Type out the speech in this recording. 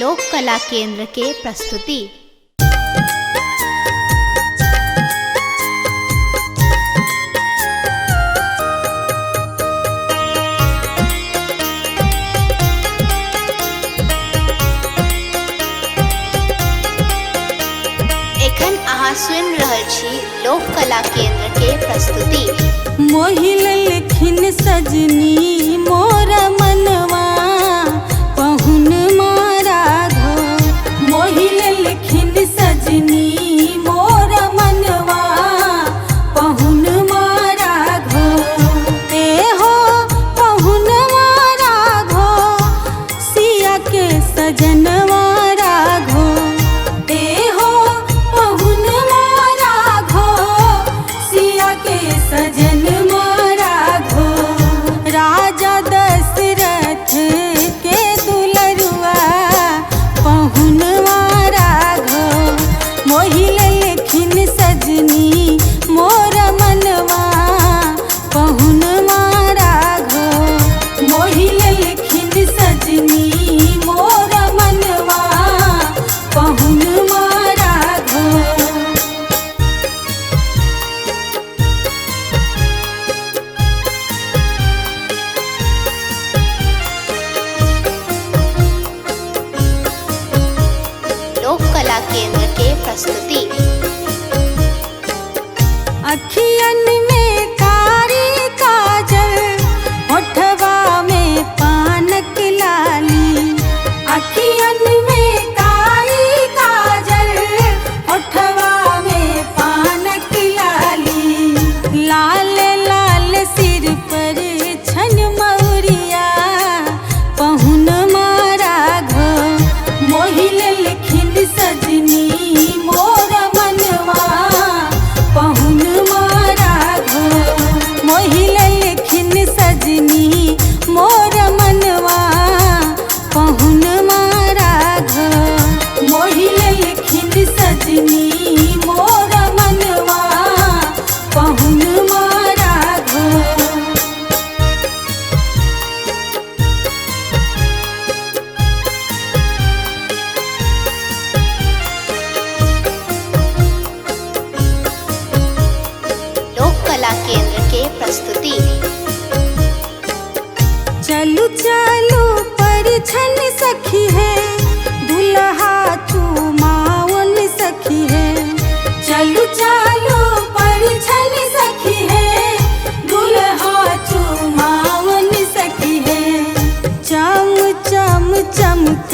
लोक कला केंद्र के प्रस्तुति। एखन अहाँ सुनि रहल छी लोक कला केंद्र के प्रस्तुति। मोहि ललखिन सजनी मोर मनवा पहुन राघो। मोहि ललखिन सजनी मोर मनवा पहुन राघो। ते हो पहुन राघो सिया के सजनवा राघो। ते हो पहुन राघो सिया के सजनवा राघो। राजा दशरथ के दुलरुआ पहुनवा राघो। मोहि ललखिन सजनी मोर मनवा पहुनवा राघो। मोहि ललखिन सजनी मोर मनवा पहुनवा राघो। लोक कला केंद्र के प्रस्तुति। अखियन में कारी काजल होठवा में पानक लाली। अखियन में कारी काजल होठवा में पानक लाली। लाल लाल सिर पर छन मौरिया पहुन राघो। मोहि ललखिन सजनी मोर मनवा पहुन राघो। मोहि ललखिन सजनी मोर मनवा पहुन राघो। मोहि ललखिन सजनी मोर मनवा पहुन राघो। लोक कला केंद्र के प्रस्तुति। चलू चलू परिछन सखी है दुल्हा चुमावन सखी है। चलू चलू परिछन सखी है दुल्हा चुमावन सखी है। चम चम चमक